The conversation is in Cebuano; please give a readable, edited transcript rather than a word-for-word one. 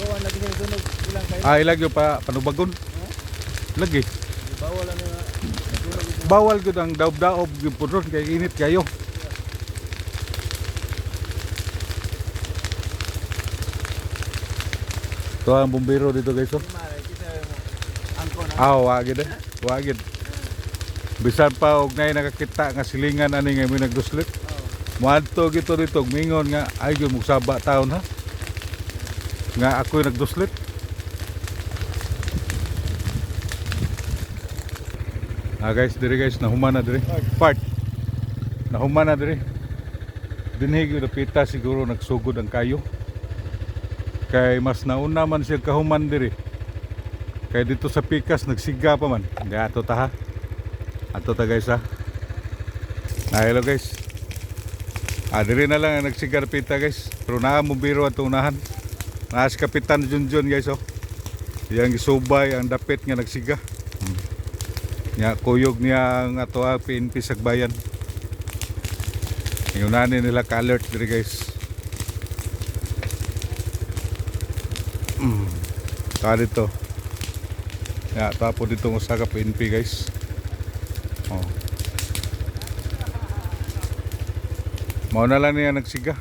Kuan lagi siya sunog ilang kay. Ah, ilag yung pa panubagon. Lagi. Bawal ano nga. Sunog ito. Bawal gud ang daob-daob gyud po ron kay init kayo. Ito ang bumbero dito, guys, oh. Di mare kisa mo. Angko na. Ah, wa gid eh. Wa gid. Bisan pa og nay nakakita nga silingan ani nga may nagduslit. Oh. Moadto gito dito og mingon nga ay gyud mugsaba taon ha. Nga ako'y nagduslit. Ah guys, dire guys, nahuman na dire. Part. Nahuman na dire. Dinhi gyud pita siguro nagsugod ang kayo. Kay mas nauna man siya kahuman dire. Kay dito sa Pikas nagsiga pa man. Hindi ato ta ha. Ato ta, guys, ha. Ah, hello guys. Ah, dire na lang ang nagsigar pita, guys. Pero naa mo biro at unahan. Naa si Kapitan Junjun, guys, oh. Iyang gisubay ang dapit nga nagsiga. Nya kuyog niya ang ato ah, PNP Sagbayan. Ingunanin nila ka-alert dire, guys. Ta dito. Ya, tapo dito mo sa PNP, guys. Oh. Mao na lang niya nagsiga.